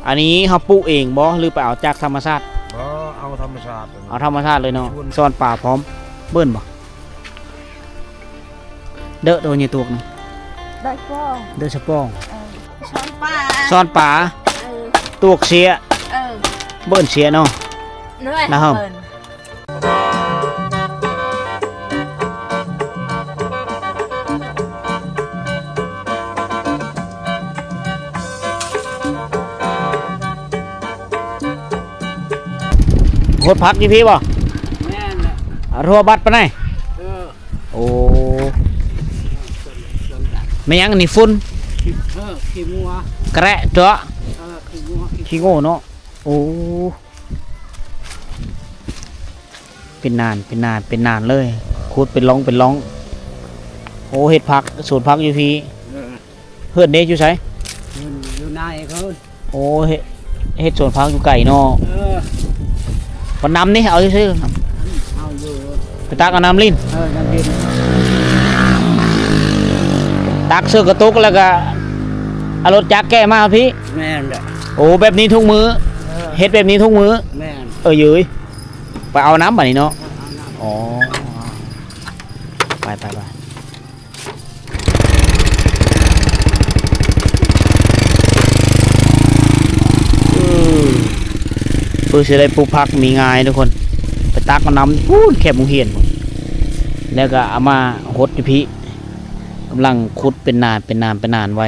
ອັນນີ້ເຮົາປູກເອງບໍ່ ຫຼືໄປເອົາຈາກທຳມະຊາດ? ບໍ່ ເອົາທຳມະຊາດ. ເອົາທຳມະຊາດເລີຍເນາະ. ຊ່ອນປາພ້ອມ ເບິ່ນບໍ່? ເດີໂຕນີ້ຕວກນີ້ ເດີສະປອງ ເດີສະປອງ. ເອີ ຊ່ອນປາ ຊ່ອນປາ. ເອີ ຕວກເຊຍ. ເອີ ເບິ່ນເຊຍເນາະ. ນະເຮີ້ມ ເບິ່ນ. ຫົດຜັກຢູ່ພີ້ບໍ່? ແມ່ນແຫຼະ. ເອົາທົ່ວບັດປານໃດ? ເອີ ໂອ້ ແມ່ນຫຍັງນີ້? ຝຸ່ນ. ເອີ ຂີ້ງົວ ກະແຣະເຈາະ. ເອີ ຂີ້ງົວ ຂີ້ງົວເນາະ. ໂອ້ ເປັນນານ ເປັນນານ ເປັນນານເລີຍ. ຂຸດເປັນຮ່ອງ ເປັນຮ່ອງ. ໂອ້ ເຮັດຜັກ ສວນຜັກຢູ່ພີ້. ເອີ ເຮືອນເດຢູ່ໃສ? ເຮືອນຢູ່ນາເອງເພິ່ນ. ໂອ້ ເຮັດ ເຮັດສວນຜັກຢູ່ໄກເນາະ. ເອີ ປານນ້ຳນີ້ເອົາຊື່ໆ ເອົາຢູ່ ໄປຕັກເອົານ້ຳລິນ. ເອີ ນ້ຳລິນ ຕັກເຊິ່ງກະຕຸກ ແລ້ວກະເອົາລົດຈັກແກ່ມາພີ້. ແມ່ນແຫຼະ. ໂອ້ ແບບນີ້ທຸກມື້. ເອີ ເຮັດແບບນີ້ທຸກມື້. ແມ່ນ. ເອີ ເອີຍ ໄປເອົານ້ຳບາດນີ້ເນາະ. ເອີ ເອົານ້ຳ. ອໍ ໄປ ໄປ ໄປ. ເອີ ເພື່ອຊິໄດ້ປູກຜັກມີງ່າຍທຸກຄົນ. ໄປຕັກເອົານ້ຳພຸ້ນ ແຄມໂຮງຮຽນພຸ້ນ ແລ້ວກໍເອົາມາຫົດຢູ່ພີ້. ກຳລັງຂຸດເປັນນານ ເປັນນານ ເປັນນານໄວ້.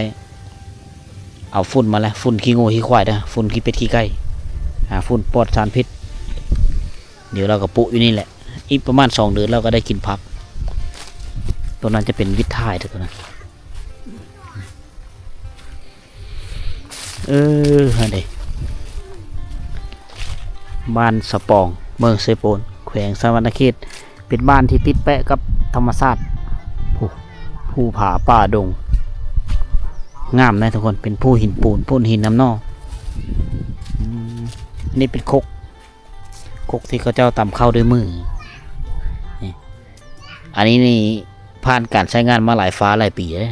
ເອົາຝຸ່ນມາແລ້ວ ຝຸ່ນຂີ້ງົວຂີ້ຄວາຍເດີ ຝຸ່ນຂີ້ເປັດຂີ້ໄກ່ ຫາຝຸ່ນປອດສານພິດ. ດຽວລາວກໍປຸຢູ່ນີ້ແຫຼະ ອີກປະມານສອງເດືອນລາວກໍໄດ້ກິນຜັກ. ຕົວນັ້ນຈະເປັນວິດຖ່າຍເດີ ຕົວນັ້ນ. ເອີ ຫັ້ນເດ ບ້ານສະປອງ ເມືອງເຊໂປນ ແຂວງສະຫວັນນະເຂດ. ເປັນບ້ານທີ່ຕິດແປະກັບທຳມະຊາດ. ພູ ພູຜາປ່າດົງ ງາມນະທຸກຄົນ. ເປັນພູຫີນປູນ ໂພນຫີນນຳເນາະ. ອືມ ນີ້ເປັນຄົກ ຄົກທີ່ເຂົາເຈົ້າຕຳເຂົ້າດ້ວຍມື. ນີ້ ອັນນີ້ນີ້ຜ່ານການໃຊ້ງານມາຫຼາຍຟ້າຫຼາຍປີແລ້ວ.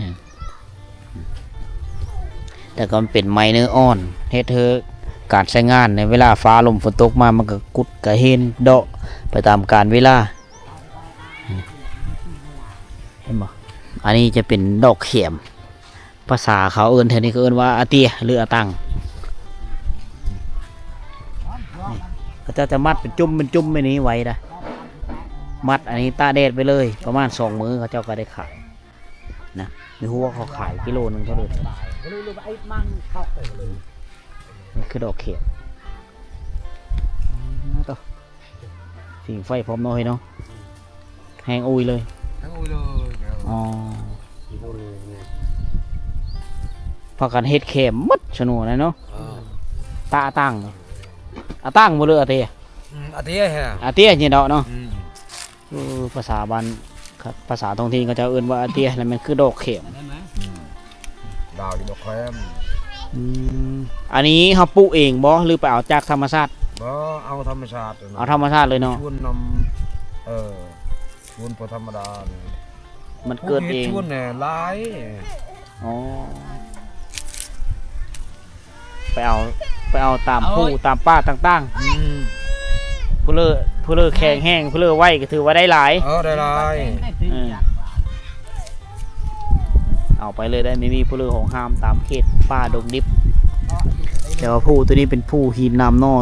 ແຕ່ກໍມັນເປັນໄມ້ເນື້ອອ່ອນ ເຮັດໃຫ້ການໃຊ້ງານໃນເວລາຟ້າລົມຝົນຕົກມາ ມັນກໍກຸດກະເຫັນເດາະໄປຕາມການເວລາ. ເຫັນບໍ່? ອັນນີ້ຈະເປັນດອກແຂມ. ພາສາເຂົາເອີ້ນແຖວນີ້ ເຂົາເອີ້ນວ່າອາເຕຍ ຫຼືອາຕັງ. ນີ້ ເຂົາເຈົ້າຈະມັດເປັນຈຸ້ມເປັນຈຸ້ມແບບນີ້ໄວ້ນະ. ມັດອັນນີ້ຕາກແດດໄປເລີຍ ປະມານສອງມື້ ເຂົາເຈົ້າກໍໄດ້ຂາຍນະ. ໄມ່ຮູ້ວ່າເຂົາຂາຍກິໂລໜຶ່ງເທົ່າໃດ. ນີ້ຄືດອກແຂມ. ອໍ ໂຕ ຜິງໄຟພ້ອມເນາະເຮີ້ຍເນາະ. ແຮງອຸຍເລີຍ ແຮງອຸຍເລີຍ. ອໍ ພາກັນເຮັດແຄມໝົດຊະໂນນະເນາະ. ເອີ ຕາອາຕັງ ອາຕັງບໍ່ ຫຼືອາເຕຍ? ອືມ ອາເຕຍຫັ້ນນະ ອາເຕຍນີ້ເນາະ. ອືມ ເອີ ພາສາບ້ານ ພາສາທ້ອງຖິ່ນເຂົາເຈົ້າເອີ້ນວ່າອາເຕຍ ແລ້ວແມ່ນຄືດອກແຂມ. ອືມ ດາວຢູ່ດອກແຂມ. ອືມ ອັນນີ້ເຮົາປູກເອງບໍ່ ຫຼືໄປເອົາຈາກທຳມະຊາດ? ບໍ່ ເອົາທຳມະຊາດ. ເອົາທຳມະຊາດເລີຍເນາະ. ຊວນນຳ ເອີ ຊວນບໍ່ທຳມະດານີ້ ມັນເກີດເອງ. ຊວນແນ່ຫຼາຍ. ອໍ ໄປເອົາ ໄປເອົາຕາມພູຕາມປ່າຕ່າງໆ. ອືມ ຜູ້ເລີ ຜູ້ເລີແຂງແຮງ ຜູ້ເລີໄວກໍຖືວ່າໄດ້ຫຼາຍ. ເອີ ໄດ້ຫຼາຍ. ເອີ ເອົາໄປເລີຍໄດ້ ມີ ມີຜູ້ເລີໂຮງຮາມຕາມເຂດປ່າດົງດິບ. ແຕ່ວ່າພູຕົວນີ້ເປັນພູຫີນນຳເນາະ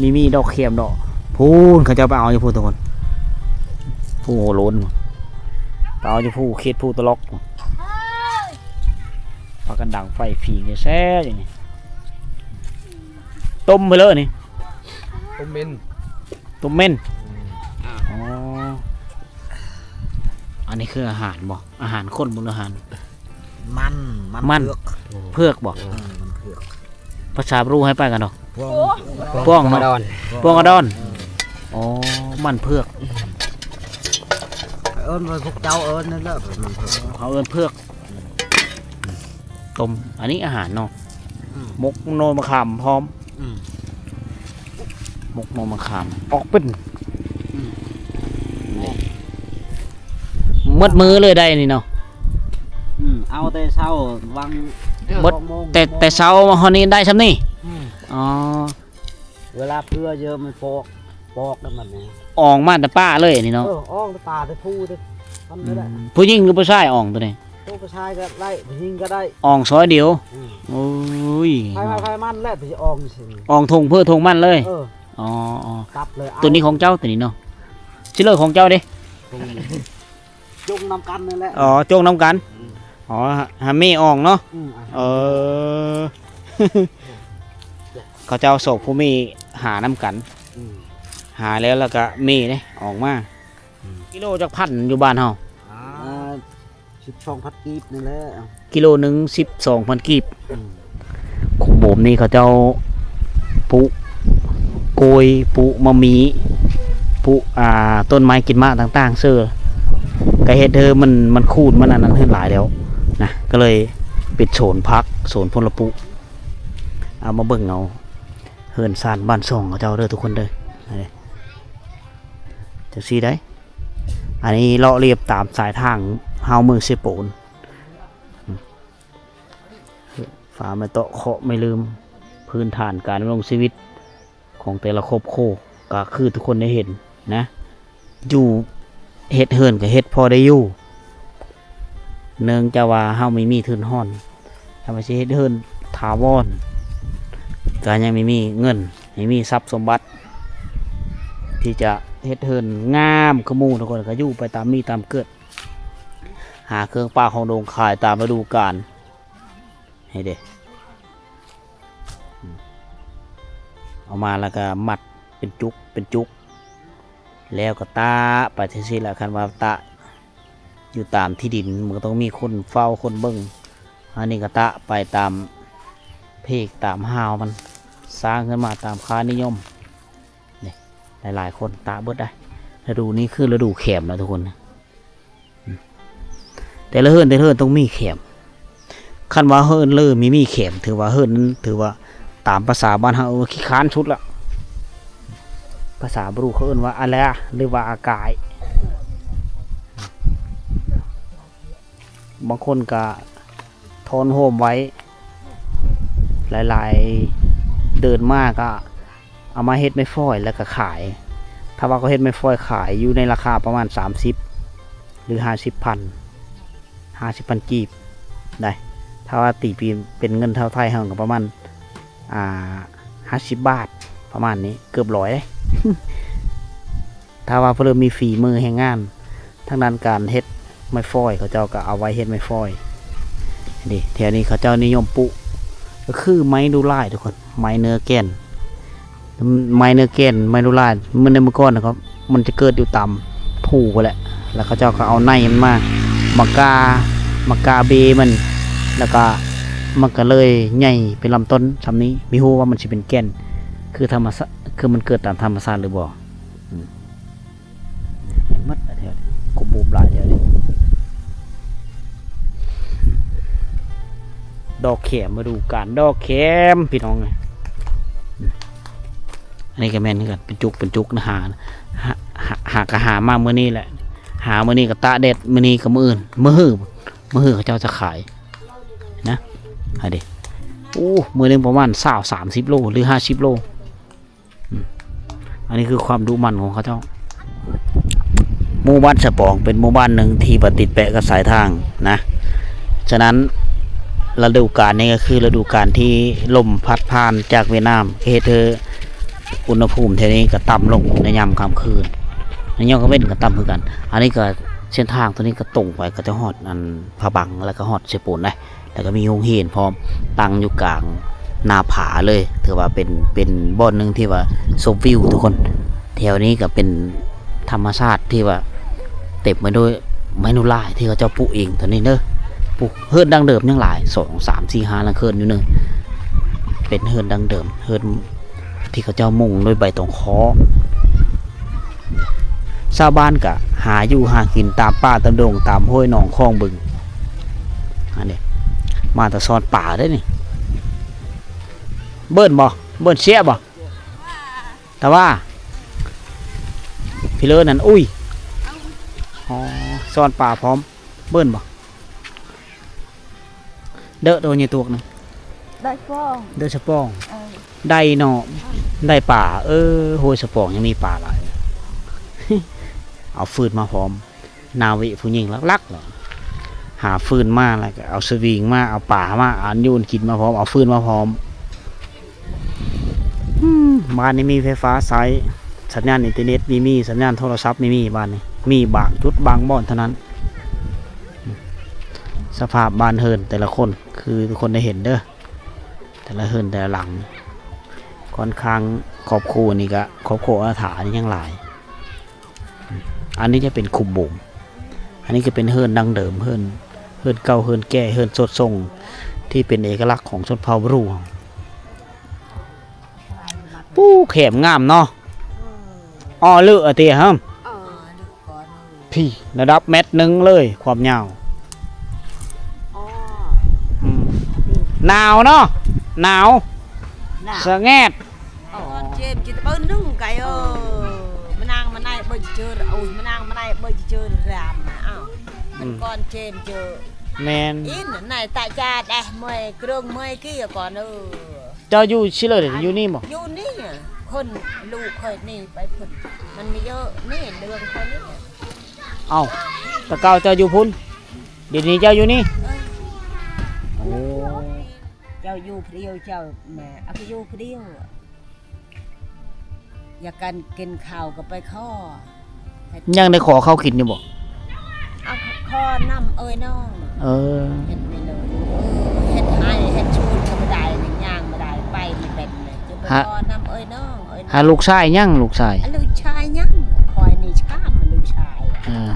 ມີ ມີດອກແຂມເນາະ. ພູນເຂົາເຈົ້າໄປເອົາຢູ່ພູນທຸກຄົນ ພູໂຫໂລນ ໄປເອົາຢູ່ພູເຂດພູຕະລັອກ. ພາກັນດັງໄຟຜິງແຊະໆຢູ່ນີ້. ຕົ້ມໄປເລີຍນີ້ ຕົ້ມເໝັນ ຕົ້ມເໝັນ. ອືມ ອໍ ອັນນີ້ຄືອາຫານບໍ່? ອາຫານຄົນບໍ່ ຫຼືອາຫານ ມັນ ມັນ ມັນເຜືອກ ເຜືອກບໍ່? ເອີ ມັນເຜືອກ. ພາສາບຣູໃຫ້ປານກັນເນາະ. ພວງ ພວງເນາະ ພວງອະດອນ ພວງອະດອນ. ເອີ ອໍ ມັນເຜືອກ. ເອີ້ນວ່າພວກເຈົ້າເອີ້ນນັ້ນແຫຼະ ມັນເຜືອກ ເຂົາເອີ້ນເຜືອກ. ອືມ ຕົ້ມ ອັນນີ້ອາຫານເນາະ. ອືມ ໝົກໜໍ່ມະຂາມພ້ອມ. ອືມ ໝົກໜໍ່ມະຂາມອອກເປັນ. ອືມ ນີ້ ໝົດມື້ເລີຍໄດ້ນີ້ເນາະ. ອືມ ເອົາແຕ່ເຊົ້າ ຫວ່າງ ໝົດ ແຕ່ ແຕ່ເຊົ້າຮອດນີ້ໄດ້ຊ່ຳນີ້. ອືມ ອໍ ເວລາເຜື່ອເຢີະມັນປອກ ປອກແລ້ວມັນນີ້ ອອງມາແຕ່ປ່າເລີຍອັນນີ້ເນາະ. ເອີ ອອງແຕ່ປ່າແຕ່ພູແຕ່ມັນນີ້ແຫຼະ. ອືມ ຜູ້ຍິງຫຼືຜູ້ຊາຍອອງໂຕນີ້? ໂຕຜູ້ຊາຍກໍໄດ້ ຜູ້ຍິງກໍໄດ້ ອອງຊອຍດຽວ. ອືມ ໂອ້ຍ ໃຜ ໃຜມັນແຫຼະ ໄປອອງຊິ ອອງທົ່ງເພີ່ທົ່ງມັນເລີຍ. ເອີ ອໍໆ ຕັດເລີຍ. ໂຕນີ້ຂອງເຈົ້າໂຕນີ້ເນາະ? ຊິເລີຂອງເຈົ້າເດ້? ຈົງນຳກັນນັ້ນແຫຼະ. ອໍ ຈົງນຳກັນ. ອືມ ອໍ ຫາແມ່ອອງເນາະ. ອືມ ເອີ ເຂົາເຈົ້າສອງຜູ້ແມ່ຫານຳກັນ. ອືມ ຫາແລ້ວ ແລ້ວກະແມ່ເດ້ອອກມາ. ອືມ ກິໂລຈັກພັນຢູ່ບ້ານເຮົາ? ອ່າ ສິບສອງພັນກີບນີ້ແຫຼະ. ກິໂລໜຶ່ງສິບສອງພັນກີບ. ອືມ ຂຸມໂບມນີ້ເຂົາເຈົ້າປູກກ້ວຍ ປູກໝາກມີ້ ປູກ ອ່າ ຕົ້ນໄມ້ກິນໝາກຕ່າງໆ ເສີ ກະເຮັດໃຫ້ມັນ ມັນຄູນ ມັນອັນນັ້ນຂຶ້ນຫຼາຍແລ້ວນະ ກະເລີຍເປັນໂຊນຜັກ ໂຊນຜົນລະປຸ. ເອົາມາເບິ່ງເອົາເຮືອນຊານບ້ານຊ່ອງເຂົາເຈົ້າເດີທຸກຄົນເດີ. ຈັ່ງຊີ້ໄດ໋. ອັນນີ້ເລາະລຽບຕາມສາຍທາງເຮົາເມືອງເຊໂປນ. ຝາໄມ້ເຕາະເຄາະໄມ້ລືມ ພື້ນຖານການດຳລົງຊີວິດຂອງແຕ່ລະຄອບຄົວ ກໍຄືທຸກຄົນໄດ້ເຫັນນະ ຢູ່ ເຮັດເຮືອນກໍເຮັດພໍໄດ້ຢູ່ ເນື່ອງຈາກວ່າເຮົາໄມ່ມີທຶນຮອນ ຖ້າວ່າຊິເຮັດເຮືອນຖາວອນ ກໍຍັງໄມ່ມີເງິນ ໄມ່ມີຊັບສົມບັດ ທີ່ຈະເຮັດເຮືອນງາມຄືໝູ່ທຸກຄົນ ກໍຢູ່ໄປຕາມມີຕາມເກີດ ຫາເຄື່ອງປ່າຂອງດົງຂາຍຕາມລະດູການ ໃຫ້ເດ້ ເອົາມາແລ້ວກໍມັດເປັນຈຸກເປັນຈຸກ ແລ້ວກໍຕາກໄປຈັ່ງຊີ້ແຫຼະ. ຄັນວ່າຕາກຢູ່ຕາມທີ່ດິນ ມັນກໍຕ້ອງມີຄົນເຝົ້າຄົນເບິ່ງ ອັນນີ້ກໍຕາກໄປຕາມເພກຕາມຮ່າວມັນ ສ້າງຂຶ້ນມາຕາມຄ່ານິຍົມ. ນີ້ ຫຼາຍໆຄົນຕາກເບິດໄດ໋. ລະດູນີ້ຄືລະດູແຄມນະທຸກຄົນ. ອືມ ແຕ່ລະເຮືອນ ແຕ່ລະເຮືອນຕ້ອງມີແຄມ. ຄັນວ່າເຮືອນເລີມີ ມີແຄມ ຖືວ່າເຮືອນນັ້ນ ຖືວ່າຕາມພາສາບ້ານເຮົາ ເອີ້ນວ່າຂີ້ຄ້ານສຸດລະ. ພາສາບຣູເຂົາເອີ້ນວ່າອາແລ ຫຼືວ່າອາກາຍ. ບາງຄົນກະ ທ້ອນໂຮມໄວ້ ຫຼາຍໆ ເດີນມາກໍເອົາມາເຮັດໄມ້ຟອຍ ແລ້ວກໍຂາຍ. ຖ້າວ່າເຂົາເຮັດໄມ້ຟອຍຂາຍຢູ່ໃນລາຄາປະມານສາມສິບ ຫຼື ຫ້າສິບພັນ ຫ້າສິບພັນກີບໄດ໋. ຖ້າວ່າຕີເປັນເງິນເທົ່າໄທເຮົາກໍປະມານ ອ່າ ຫ້າສິບບາດ ປະມານນີ້ ເກືອບຮ້ອຍເດ້. ຖ້າວ່າຜູ້ເລີ່ມມີຝີມືແຮງງານທາງດ້ານການເຮັດໄມ້ຟອຍ ເຂົາເຈົ້າກໍເອົາໄວ້ເຮັດໄມ້ຟອຍ. ນີ້ ແຖວນີ້ເຂົາເຈົ້ານິຍົມປູກ ກໍຄືໄມ້ດູລາຍທຸກຄົນ ໄມ້ເນື້ອແກ່ນ ໄມ້ເນື້ອແກ່ນ ໄມ້ດູລາຍ. ເມື່ອໃນເມື່ອກ່ອນນະ ກໍມັນຈະເກີດຢູ່ຕາມພູພຸ້ນແຫຼະ ແລ້ວເຂົາເຈົ້າກໍເອົາໃນມັນມາ ມາກ່າ ມາກ່າເບມັນ ແລ້ວກໍມັນກໍເລີຍໃຫຍ່ເປັນລຳຕົ້ນສ່ຳນີ້. ມີຮູ້ວ່າມັນຊິເປັນແກ່ນ ຄືທຳມະຊາດ ຄືມັນເກີດຕາມທຳມະຊາດຫຼືບໍ່? ອືມ ໝົດແຖວນີ້ ກົມບູມຫຼາຍແຖວນີ້. ດອກແຂມ ມາດູການດອກແຂມ ພີ່ນ້ອງເອີຍ. ອືມ ອັນນີ້ກໍແມ່ນຄືກັນ ເປັນຈຸກ ເປັນຈຸກນະ ຫາ ຫາ ຫາ ຫາກໍຫາມາມື້ນີ້ແຫຼະ ຫາມື້ນີ້ກໍຕາກແດດ ມື້ນີ້ກໍມື້ອື່ນ ມື້ຮື ມື້ຮືເຂົາເຈົ້າຈະຂາຍນະ. ອັນນີ້ ໂອ້ ມື້ໜຶ່ງປະມານຊາວ ສາມສິບໂລ ຫຼື ຫ້າສິບໂລ. ອືມ ອັນນີ້ຄືຄວາມດຸໝັ່ນຂອງເຂົາເຈົ້າ. ໝູ່ບ້ານສະປອງເປັນໝູ່ບ້ານໜຶ່ງທີ່ວ່າຕິດແປະກັບສາຍທາງນະ. ສະນັ້ນ ລະດູການນີ້ກໍຄືລະດູການທີ່ລົມພັດຜ່ານຈາກຫວຽດນາມ ເຮັດໃຫ້ອຸນຫະພູມແຖວນີ້ກໍຕ່ຳລົງໃນຍາມຄ່ຳຄືນ ໃນຍາມກາງເວັນກໍຕ່ຳຄືກັນ. ອັນນີ້ກໍເສັ້ນທາງຕົວນີ້ກໍຕົງໄປ ກໍຈະຮອດອັນພະບັງ ແລ້ວກໍຮອດເຊໂປນໄດ໋. ແລ້ວກໍມີໂຮງຮຽນພ້ອມ ຕັ້ງຢູ່ກາງໜ້າຜາເລີຍ ຖືວ່າເປັນ ເປັນບ່ອນໜຶ່ງທີ່ວ່າຊົມວິວທຸກຄົນ. ແຖວນີ້ກໍເປັນທຳມະຊາດທີ່ວ່າເຕັມໄປດ້ວຍໄມ້ໜູລາຍທີ່ເຂົາເຈົ້າປູກເອງຕົວນີ້ເດີ. ປູກເຮືອນດັ້ງເດີມຍັງຫຼາຍ ສອງ ສາມ ສີ່ ຫ້າ ຫຼັງເຮືອນຢູ່ໜຶ່ງ ເປັນເຮືອນດັ້ງເດີມ ເຮືອນ ທີ່ເຂົາເຈົ້າມຸງດ້ວຍໃບຕອງຄໍ. ຊາວບ້ານກະຫາຢູ່ຫາກິນຕາມປ່າຕາມດົງ ຕາມຫ້ວຍໜອງຂອງບຶງ. ອັນນີ້ມາແຕ່ຊ້ອນປາເດ້ນີ້. ເບິ່ນບໍ່? ເບິ່ນເຊຍບໍ່? ຕາວ່າ ພີ່ເລີນັ້ນ ອຸ້ຍ. ອໍ ຊ້ອນປາພ້ອມ. ເບິ່ນບໍ່? ເດີໂຕໃຫຍ່ຕົວໜຶ່ງ ເດີສະປອງ ເດີສະປອງ. ເອີ ໄດ້ເນາະ ໄດ້ປາ ເອີ ຫ້ວຍສະປອງຍັງມີປາຫຼາຍ ເອົາຟືນມາພ້ອມ ນາວິຜູ້ຍິງຫຼັກໆ ເລີຍ ຫາຟືນມາ ແລ້ວກໍເອົາສະວິງມາ ເອົາປາມາ ອັນຢູ່ອັນກິນມາພ້ອມ ເອົາຟືນມາພ້ອມ. ອືມ ບ້ານນີ້ມີໄຟຟ້າໃຊ້ ສັນຍານອິນເຕີເນັດມີ ມີ ສັນຍານໂທລະສັບມີ ມີ ບ້ານນີ້ ມີບາງຈຸດບາງບ່ອນເທົ່ານັ້ນ. ສະພາບບ້ານເຮືອນແຕ່ລະຄົນ ຄືທຸກຄົນໄດ້ເຫັນເດີ ແຕ່ລະເຮືອນແຕ່ລະຫຼັງ ຂ້ອນຂ້າງຄອບຄົວນີ້ກະ ຄອບຄົວອະນາຖານີ້ຍັງຫຼາຍ. ອັນນີ້ຈະເປັນຂຸມບູມ ອັນນີ້ຈະເປັນເຮືອນດັ້ງເດີມ ເຮືອນ ເຮືອນເກົ່າ ເຮືອນແກ່ ເຮືອນສົດຊົງ ທີ່ເປັນເອກະລັກຂອງຊົນເຜົ່າບຣູເຮົາ. ປູ້ ແຄມງາມເນາະ ອໍເລີອະຕິຫັ້ນ ພີ້ ລະດັບແມັດໜຶ່ງເລີຍ ຄວາມຍາວ. ອືມ ໜາວເນາະ ໜາວ ສະແງດ. ກອນເຈມຈີຕະບຶນນຸງໄກເອີ ມະນາງມະໄນເບີຈະເຈີ ໂອ້ຍ ມະນາງມະໄນເບີຈະເຈີຣາມ ອ້າວ ມັນກອນເຈມເຈີ ແມ່ນ ອິນນາຍຕະຈາແດະເມຍເກຣິງເມຍກີ້ກອນເອີ. ເຈົ້າຢູ່ຊິເລີ ຢູ່ນີ້ບໍ່? ຢູ່ນີ້ ຄົນລູກຂ້ອຍໜີໄປພຸ້ນ ມັນມີເຍອະນີ້ເລື່ອງຂ້ອຍນີ້. ເອົ້າ ແຕ່ເກົ່າເຈົ້າຢູ່ພຸ້ນ ດຽວນີ້ເຈົ້າຢູ່ນີ້? ເອີ ໂອ້ ເຈົ້າຢູ່ຜູ້ດຽວ ເຈົ້າມາ ເອົາ ກໍຢູ່ຜູ້ດຽວ ຢາກກັນກິນເຂົ້າກໍໄປຂໍ ຍັງໄດ້ຂໍເຂົ້າກິນຢູ່ບໍ່? ເອົາ ຂໍນຳເອີຍນ້ອງ ເອີ ເຮັດໄປເລີຍ ເອີ ເຮັດໄຮ່ເຮັດສວນກໍບໍ່ໄດ້ ຍ່າງບໍ່ໄດ້ ໄປບໍ່ເປັນ ຈະໄປຂໍນຳເອີຍນ້ອງ ເອີຍນ້ອງ. ຫາລູກຊາຍຍັງ ລູກຊາຍ ລູກຊາຍຍັງ ຂ້ອຍນີ້ຊ້ຳ ລູກຊາຍ ອ່າ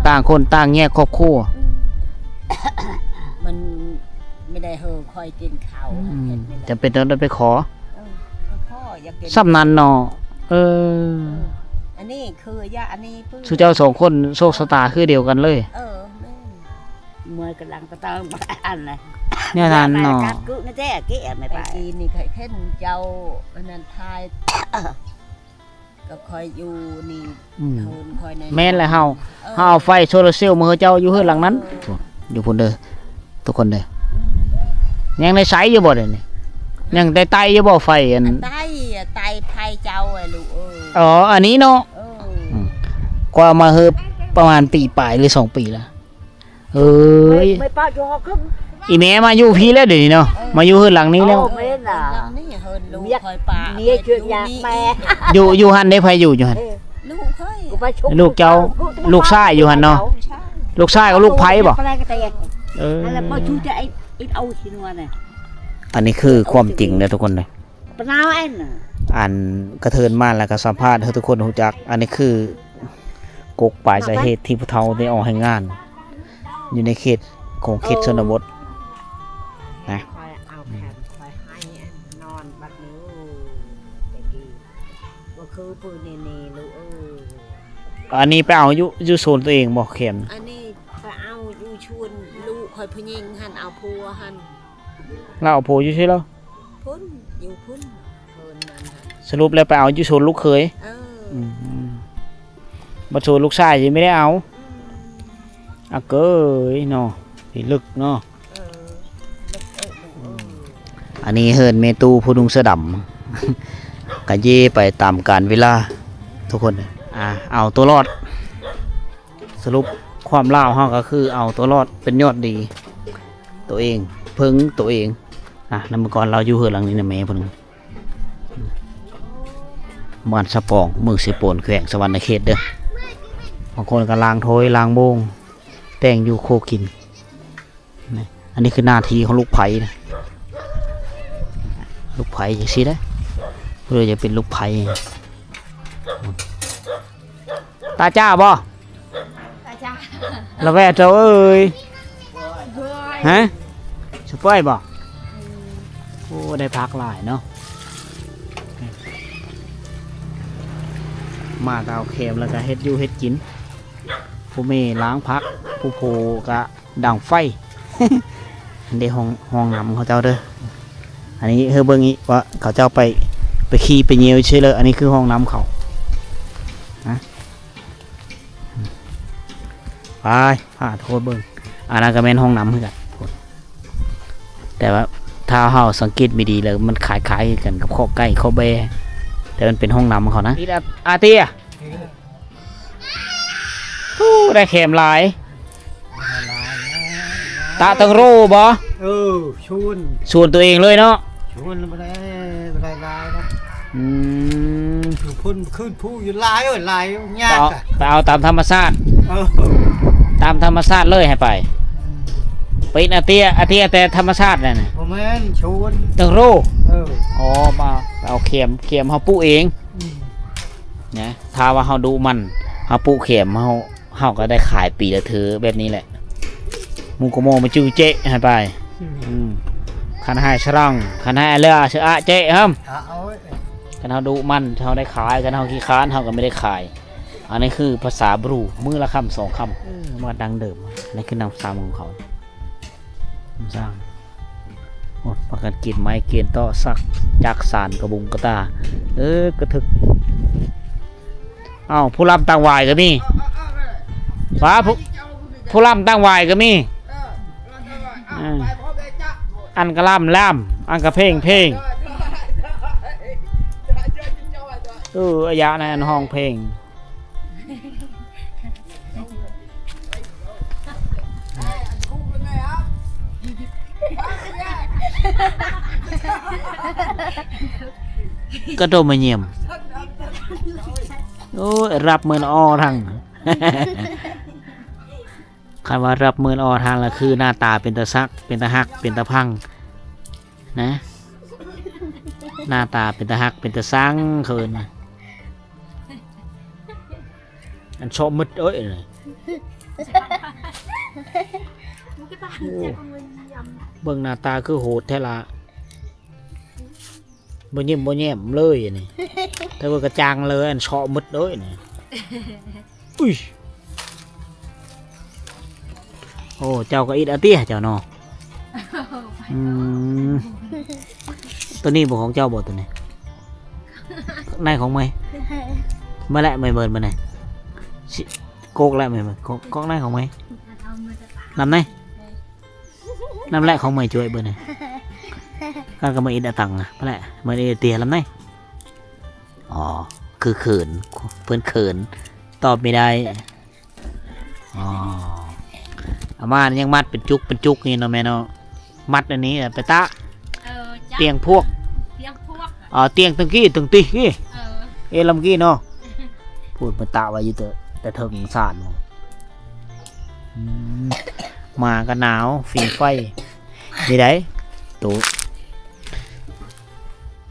ຕ່າງຄົນຕ່າງແຍກຄອບຄົວ ອືມ ມັນ ບໍ່ໄດ້ເຮີຂ້ອຍກິນເຂົ້າ ອືມ ເຮັດໄປເລີຍ ຈຳເປັນຕ້ອງໄດ້ໄປຂໍ ເອີ ຂໍຢາກກິນ ສ່ຳນັ້ນເນາະ ເອີ ເອີ ອັນນີ້ຄືຢາ ອັນນີ້ປຶ້ ຊຸເຈົ້າສອງຄົນໂຊກຊະຕາຄືດຽວກັນເລີຍ ເອີ ແມ່ນ ເມື່ອຍກຳລັງກະເຕີງອັນນະ ແນວນັ້ນເນາະ ກັດກຶນະແຈກ ແມ່ໄປ ໄປກີນນີ້ຂ້ອຍເຫັນເຈົ້າ ອັນນັ້ນຖ່າຍ ກໍຂ້ອຍຢູ່ນີ້ ອືມ ເຮືອນຂ້ອຍໃນ ແມ່ນແຫຼະ ເຮົາ ເອີ ເຮົາເອົາໄຟໂຊລາເຊວມາໃຫ້ເຈົ້າຢູ່ເຮືອນຫຼັງນັ້ນ ເອີ ຢູ່ພຸ້ນເດີ ທຸກຄົນເດີ ອືມ ຍັງໄດ້ໃຊ້ຢູ່ບໍ່ດຽວນີ້? ຍັງໄດ້ໄຕ້ຢູ່ບໍ່ໄຟອັນ ໄຕ້ ໄຕ້ໄຟເຈົ້າ ລູກເອີຍ ອໍ ອັນນີ້ເນາະ ເອີ ອືມ ກວ່າມາເຮີປະມານປີປາຍ ຫຼື ສອງປີແລ້ວ. ເອີຍ ແມ່ປ້າຢູ່ຮອກ ອີແມ່ມາຢູ່ພີ້ແລ້ວດຽວນີ້ເນາະ ເອີ ມາຢູ່ເຮືອນຫຼັງນີ້ແລ້ວ ເອີ ແມ່ນລະ ຫຼັງນີ້ເຮືອນລູກຂ້ອຍປ້າ ເມຍເຈືອກຢາກແມ່ ຢູ່ ຢູ່ຫັ້ນເດ້ ໃຜຢູ່ ຢູ່ຫັ້ນ? ເອີ ລູກຂ້ອຍ ລູກເຈົ້າ ລູກຊາຍຢູ່ຫັ້ນເນາະ ລູກຊາຍກັບລູກໃຜບໍ? ເອີ ອັນນີ້ຄືຄວາມຈິງເດີທຸກຄົນເດີ. ປະນາວອັນ ອັນກະເທີນມາແລ້ວກະສຳພາດໃຫ້ທຸກຄົນຮູ້ຈັກ ອັນນີ້ຄືກົກປາຍສາເຫດທີ່ຜູ້ເຖົ້າໄດ້ອອກແຮງງານ ຢູ່ໃນເຂດ ຂົງເຂດຊົນນະບົດນະ ຂ້ອຍເອົາແຜ່ນ ອືມ ຂ້ອຍໃຫ້ອັນນອນບັດນີ້ ແຕ່ກີ້ ບໍ່ຄືປືນນີ້ໆ ລູກເອີຍ. ອັນນີ້ໄປເອົາຢູ່ ຢູ່ສວນຕົວເອງບໍ່ ແຄມ? ອັນນີ້ໄປເອົາຢູ່ສວນລູກຂ້ອຍຜູ້ຍິງຫັ້ນ ເອົາຜົວຫັ້ນ ລາວເອົາຜົວຢູ່ໃສລາວ? ພຸ້ນ ຢູ່ພຸ້ນ ເພິ່ນນັ້ນ ສະຫຼຸບແລ້ວໄປເອົາຢູ່ສວນລູກເຂີຍ? ເອີ ອືມ ບັດສວນລູກຊາຍຊິໄມ່ໄດ້ເອົາ ອືມ ອາເກີຍເນາະ ພິລຶກເນາະ ເອີ ເລິກເອີ ອືມ ອັນນີ້ເຮືອນແມ່ຕູ້ຜູ້ນຸ່ງເສື້ອດຳ ກະເຢໄປຕາມການເວລາ ທຸກຄົນ ອ່າ ເອົາຕົວລອດ. ສະຫຼຸບຄວາມລາວເຮົາກໍຄືເອົາຕົວລອດເປັນຍອດດີ ໂຕເອງ ເພິ່ງໂຕເອງນະ. ນຳເມື່ອກ່ອນລາວຢູ່ເຮືອນຫຼັງນີ້ນະ ແມ່ເພິ່ນ ບ້ານສະປອງ ເມືອງເຊໂປນ ແຂວງສະຫວັນນະເຂດເດີ. ບາງຄົນກໍລ້າງຖ້ວຍລ້າງໂມງ ແຕ່ງຢູ່ຄົວກິນ. ນີ້ ອັນນີ້ຄືໜ້າທີ່ຂອງລູກໃພ້ນະ ລູກໃພ້ຈັ່ງຊີ້ເດ້ ເພື່ອຈະເປັນລູກໃພ້. ຕາຈ້າບໍ່? ຕາຈ້າ ລະແວະເຈົ້າເອີຍ ຮະ ສະເປີຍບໍ່? ໂອ້ ໄດ້ຜັກຫຼາຍເນາະ. ມາຕາວແຄມແລ້ວກະເຮັດຢູ່ເຮັດກິນ ຜູ້ແມ່ລ້າງຜັກ ຜູ້ພໍ່ກະ ດັງໄຟ. ອັນນີ້ຫ້ອງ ຫ້ອງນ້ຳເຂົາເຈົ້າເດີ. ອັນນີ້ໃຫ້ເບິ່ງອີກວ່າເຂົາເຈົ້າໄປ ໄປຂີ້ໄປຍ່ຽວຊື່ເລີ. ອັນນີ້ຄືຫ້ອງນ້ຳເຂົານະ. ໄປ ພາທຸກຄົນເບິ່ງ. ອັນນັ້ນກໍແມ່ນຫ້ອງນ້ຳຄືກັນ ແຕ່ວ່າ ຖ້າເຮົາສັງເກດມີດີແລ້ວ ມັນຄ້າຍໆກັນກັບຄອກໄກ່ຄອກແບ້ ແຕ່ມັນເປັນຫ້ອງນ້ຳຂອງເຂົານະ. ອີດອາເຕຍ ໂອ້ ໄດ້ແຂມຫຼາຍ. ຕາຕັງໂຣບໍ່? ເອີ ຊວນ ຊວນຕົວເອງເລີຍເນາະ. ຊວນບໍ່ໄດ້ ບໍ່ໄດ້ຫຼາຍນະ. ອືມ ຢູ່ພຸ້ນຄືນຜູ້ຢູ່ຫຼາຍ ໂອ້ຍ ຫຼາຍຍາກ. ໄປເອົາ ໄປເອົາຕາມທຳມະຊາດ. ເອີ ຕາມທຳມະຊາດເລີຍໃຫ້ໄປ. ອືມ ໄປອີດອາເຕຍ ອາເຕຍແຕ່ທຳມະຊາດນັ້ນນະ. ບໍ່ແມ່ນ ຊວນ ຕັງໂຣ. ເອີ ອໍ ມາເອົາແຂມ ແຂມເຮົາປູກເອງ. ອືມ ນະ ຖ້າວ່າເຮົາດຸມັນ ເຮົາປູກແຂມ ເຮົາ ເຮົາກໍໄດ້ຂາຍປີລະເທື່ອແບບນີ້ແຫຼະ. ໝູກະໂມມາຈື່ເຈະໃຫ້ໄປ. ອືມ ຄັນໃຫ້ສະລັງ ຄັນໃຫ້ເຫຼືອສະອະເຈະຫຳ. ຄັນເຮົາດຸມັນ ເຮົາໄດ້ຂາຍ ຄັນເຮົາຂີ້ຄ້ານ ເຮົາກໍບໍ່ໄດ້ຂາຍ. ອັນນີ້ຄືພາສາບຣູ ມື້ລະຄຳສອງຄຳ. ເອີ ມາດັງເດີມ. ອັນນີ້ຄືນ້ຳຊາຂອງເຂົາ ນ້ຳຊາ. ໂອ້ ພາກັນກຽນໄມ້ກຽນເຕາະ ສັກຈັກສານກະບຸງກະຕາ. ເອີ ກະທຶກ. ເອົ້າ ຜູ້ລຳຕັ້ງຫວາຍກໍມີ. ວ່າ ຜູ້ ຜູ້ລຳຕັ້ງຫວາຍກໍມີ. ເອີ ອັນກໍລຳ ລຳ ອັນກໍເພງ ເພງ. ເອີ ອາຍະໃນອັນຮ້ອງເພງ. ກະໂດມາຢ້ຽມ. ໂອ້ຍ ຮັບມື້ນອອທັງ ຄັນວ່າຮັບມື້ນອອທັງລະຄືໜ້າຕາເປັນຕາສັກ ເປັນຕາຮັກ ເປັນຕາພັງນະ. ໜ້າຕາເປັນຕາຮັກ ເປັນຕາຊັງ ເຂົາເອີ້ນວ່າ. ອັນເຊາະມຶດເອີຍ. ໂອ້ ເບິ່ງໜ້າຕາຄືໂຫດແທ້ລະ ບໍ່ຍິ້ມບໍ່ແຍ້ມເລີຍອັນນີ້. ແຕ່ວ່າກະຈັງເລີຍ ອັນເຊາະມຶດເອີຍນີ້. ອຸ້ຍ ໂອ້ ເຈົ້າກໍອິດອາເຕຍເຈົ້າເນາະ. ອືມ ໂຕນີ້ບໍ່ຂອງເຈົ້າບໍ່ ໂຕນີ້? ໃນຂອງເມຍ. ມາແຫຼະ ເມຍເບິ່ງມາແດ່. ຊິ ກົກແຫຼະ ເມຍເບິ່ງ ກົກ ກົກໃນຂອງເມຍ. ນຳໃນ ນຳແຫຼະຂອງເມຍ ຈວຍເບິ່ງແດ່. ກັນກໍມາອິດອາຕັງນະ ມາແຫຼະ ເມຍອິດອາເຕຍລຳໃນ. ອໍ ຄືເຂີນ ເພິ່ນເຂີນ ຕອບບໍ່ໄດ້. ອໍ ອາມ່າຍັງມັດເປັນຈຸກເປັນຈຸກນີ້ເນາະແມ່ເນາະ. ມັດອັນນີ້ໄປຕາກ ເອີ ຕຽງພວກ ຕຽງພວກ ອໍ ຕຽງຕັງກີ້ຕັງຕິກີ້. ເອີ ເອ ລຳກີ້ເນາະ. ພຸ້ນເພິ່ນຕາກໄວ້ຢູ່ແຕ່ ແຕ່ເທິງສານ. ອືມ ມາກໍໜາວ ຝີງໄຟນີ້ໄດ໋.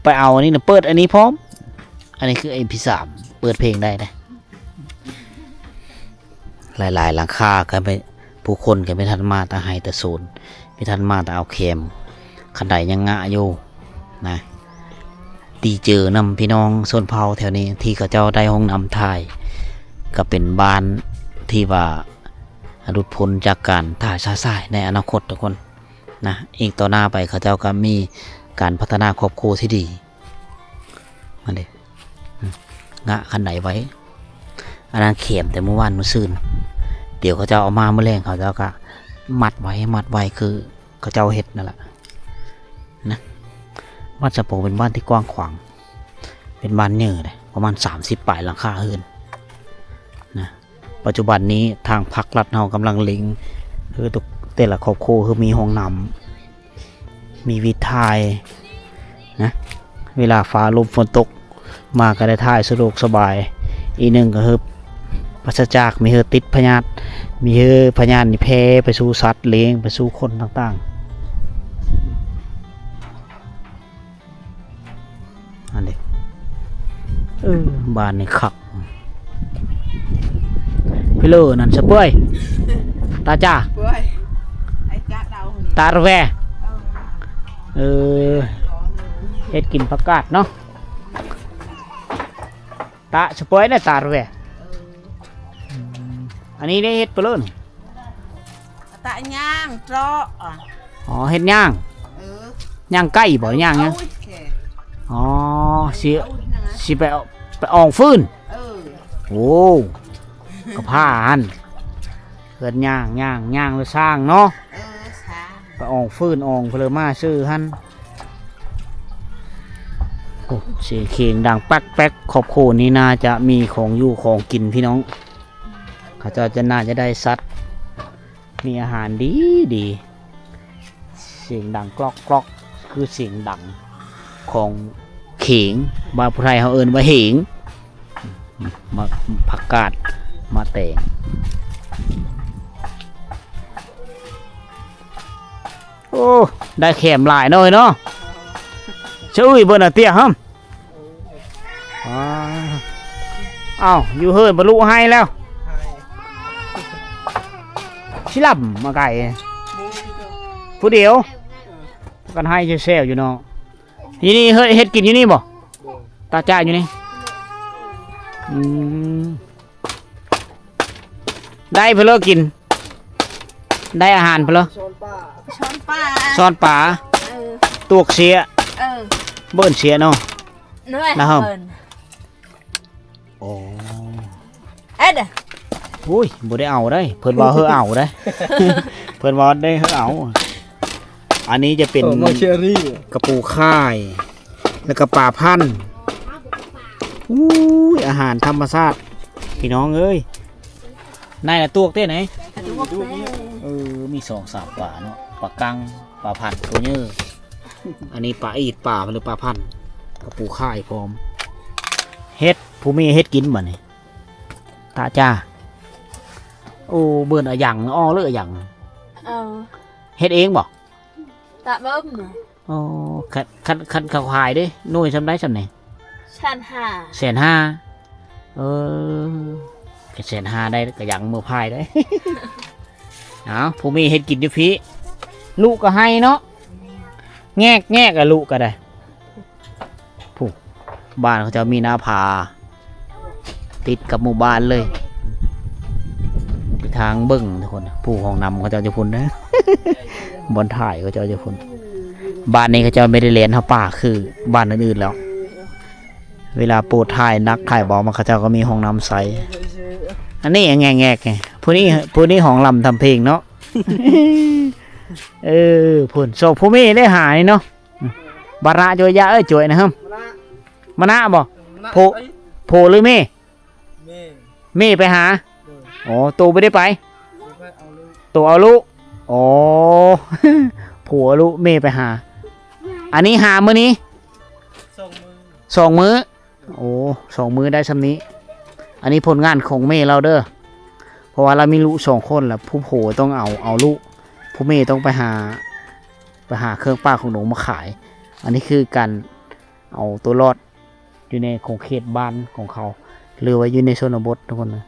ໄປເອົາອັນນີ້ນະ ເປີດອັນນີ້ພ້ອມ. ອັນນີ້ຄືເອັມພີສາມ ເປີດເພງໄດ້ເດ້. ຫຼາຍໆຫຼັງຄາກໍໄປ ຜູ້ຄົນກໍໄມ່ທັນມາແຕ່ໄຮ່ແຕ່ສວນ ໄມ່ທັນມາແຕ່ເອົາແຄມ. ຄັນໃດຍັງງະຢູ່ນະ. ດີເຈີນຳພີ່ນ້ອງຊົນເຜົ່າແຖວນີ້ ທີ່ເຂົາເຈົ້າໄດ້ຫ້ອງນ້ຳຖ່າຍ ກໍເປັນບ້ານທີ່ວ່າ ຫຼຸດພົ້ນຈາກການຖ່າຍຊະຊາຍໃນອະນາຄົດທຸກຄົນນະ. ອີກຕໍ່ໜ້າໄປເຂົາເຈົ້າກໍມີການພັດທະນາຄອບຄົວທີ່ດີ. ມາເດ້ ອືມ ງະຄັນໃດໄວ້ ອັນນັ້ນແຄມແຕ່ມື້ວານມື້ຊືນ. ດຽວເຂົາເຈົ້າເອົາມາມື້ແລງ ເຂົາເຈົ້າກໍມັດໄວ້ ມັດໄວ້ຄືເຂົາເຈົ້າເຮັດນັ້ນແຫຼະນະ. ບ້ານສະໂປງເປັນບ້ານທີ່ກວ້າງຂວາງ ເປັນບ້ານໃຫຍ່ເດ້ ປະມານສາມສິບປາຍຫຼັງຄາເຮືອນນະ. ປັດຈຸບັນນີ້ທາງພັກລັດເຮົາກຳລັງເລັງ ຄືທຸກ ແຕ່ລະຄອບຄົວຄືມີຫ້ອງນ້ຳ ມີວິດຖ່າຍນະ. ເວລາຟ້າລົມຝົນຕົກມາກໍໄດ້ຖ່າຍສະດວກສະບາຍ. ອີກໜຶ່ງກໍຄືປາສະຈາກ ມີເຮີຕິດພະຍາດ ມີເຮີພະຍາດນີ້ແຜ່ໄປສູ່ສັດລ້ຽງ ໄປສູ່ຄົນຕ່າງໆ. ອັນນີ້ ເອີ ບ້ານນີ້ຄັກ. ພີ່ເລີນັ້ນສະເປືອຍ ຕາຈາ ເປືອຍ ໄອ້ຈາດເອົາ ຕາລະແວ. ເອີ ເອີ ເຮັດກິນຜັກກາດເນາະ. ຕາສະເປືອຍນະ ຕາລະແວ. ເອີ ອືມ ອັນນີ້ໄດ້ເຮັດປະເລີນ ຕາຍ່າງເຈາະ. ອໍ ເຮັດຍ່າງ. ເອີ ຍ່າງໄກ່ບໍ່ ຍ່າງຫຍັງ? ອໍ ຊິ ຊິໄປ ໄປອ່ອງຟືນ. ເອີ ໂອ້ ກະພ້າຫັ້ນ ເຮືອນຍ່າງ ຍ່າງ ຍ່າງຫຼືຊ່າງເນາະ. ເອີ ຊ່າງ ໄປອ່ອງຟືນ ອ່ອງເພີລະມາຊື່ຫັ້ນ. ໂອ້ ສຽງເຄງດັງແປັກໆ ຄອບຄົວນີ້ໜ້າຈະມີຂອງຢູ່ຂອງກິນພີ່ນ້ອງ ເຂົາເຈົ້າຈະ ໜ້າຈະໄດ້ສັດ ມີອາຫານດີໆ ສຽງດັງກຣອກໆ ຄືສຽງດັງຂອງເຂງ ວ່າຜູ້ໄທເຮົາເອີ້ນວ່າເຫງ ມາ ຜັກກາດມາແຕງ. ໂອ້ ໄດ້ແຂມຫຼາຍເນາະເອີຍເນາະ ຊະເອີຍ ເບິ່ງນະເຕ້ຍ ຫຳ ອ້າວ ຢູ່ເຮືອນບໍ່ລຸໄຫ້ແລ້ວ ຊິລຳມາໄກ ຜູ້ດຽວ ພາກັນໄຫ້ແຊວໆຢູ່ເນາະ ຢູ່ນີ້ເຮັດ ເຮັດກິນຢູ່ນີ້ບໍ່? ຕາຈ້າຢູ່ນີ້ ອືມ ໄດ້ເພິ່ນເລີກກິນ ໄດ້ອາຫານເພິ່ນເລີ ຊ້ອນປາ ຊ້ອນປາ ເອີ ຕວກເສຍ ເອີ ເບິ່ນເສຍເນາະ ນະ ນະ ເບິ່ນ ໂອ້ ເອັດ ໂອ້ຍ ບໍ່ໄດ້ເອົາໄດ໋ ເພິ່ນວ່າເຮີເອົາໄດ໋ ເພິ່ນວ່າໄດ້ເຮີເອົາ ອັນນີ້ຈະເປັນ ໂອ້ ໝາກເຊີຣີ ກະປູຂ່າຍ ແລ້ວກະປາພັນ ອູ້ຍ ອາຫານທຳມະຊາດ ພີ່ນ້ອງເອີຍ ນາຍລະຕວກເດ້ໄນ ເອີ ມີສອງສາມປາເນາະ ປາກັງ ປາພັນ ໂຕເຍີ ອັນນີ້ປາອີດ ປາ ຫຼື ປາພັນ ກະປູຂ່າຍພ້ອມ ເຮັດ ຜູ້ມີເຮັດກິນບັດນີ້ ຕາຈ້າ ໂອ້ ເບິ່ນອາຫຍັງ ອໍ ຫຼື ອາຫຍັງ ເອີ ເຮັດເອງບໍ່? ຕາເບິ່ງ ໂອ້ ຄັນ ຄັນ ຄັນເຂົາຂາຍເດ້ ໜ່ວຍສ່ຳໃດສ່ຳນີ້? ແສນຫ້າ ແສນຫ້າ ເອີ ກະແສນຫ້າໄດ້ກະຍັງມືພາຍໄດ້ ເອົາ ຜູ້ມີເຮັດກິນຢູ່ພີ້ ລຸກະໄຮເນາະ ແງກໆ ອະ ລຸກະໄດ້ ຜູ້ ບ້ານເຂົາເຈົ້າມີນາຜາ ຕິດກັບໝູ່ບ້ານເລີຍ ໄປທາງເບິ່ງທຸກຄົນ ຜູ້ ຫ້ອງນ້ຳເຂົາເຈົ້າຢູ່ພຸ້ນເດີ ບ່ອນຖ່າຍເຂົາເຈົ້າຢູ່ພຸ້ນ ບ້ານນີ້ເຂົາເຈົ້າບໍ່ໄດ້ແລ່ນເຂົ້າປ່າຄືບ້ານອື່ນໆແລ້ວ ເວລາໂປດຖ່າຍໜັກຖ່າຍເບົາມາ ເຂົາເຈົ້າກະມີຫ້ອງນ້ຳໃຊ້ ອັນນີ້ແງກໆ ຜູ້ນີ້ ຜູ້ນີ້ຫ້ອງລຳທຳເພງເນາະ ເອີ ພຸ້ນ ໂຊຜູ້ມີໄດ້ຫານີ້ເນາະ ບາຣະ ໂຈຍ ຢາເອີຍ ໂຈຍນະ ຫຶ ມະນະບໍ່? ໂພ ໂພ ຫຼື ເມ? ເມ ເມໄປຫາ ໂອ້ ໂຕບໍ່ໄດ້ໄປ ໂຕເອົາລູກ ໂອ້ ໂພເອົາລູກ ເມໄປຫາ ອັນນີ້ຫາມື້ນີ້ ສອງມື້ ສອງມື້ ໂອ້ ສອງມື້ໄດ້ຊ່ຳນີ້ ອັນນີ້ຜົນງານຂອງເມລາວເດີ ເພາະວ່າລາວມີລູກສອງຄົນ ລະຜູ້ໂພຕ້ອງເອົາ ເອົາລູກ ຜູ້ເມຕ້ອງໄປຫາ ໄປຫາເຄື່ອງປ່າຂອງດົງມາຂາຍ ອັນນີ້ຄືການເອົາໂຕລອດ ຢູ່ໃນຂົງເຂດບ້ານຂອງເຂົາ ຫຼືວ່າຢູ່ໃນຊົນນະບົດທຸກຄົນນະ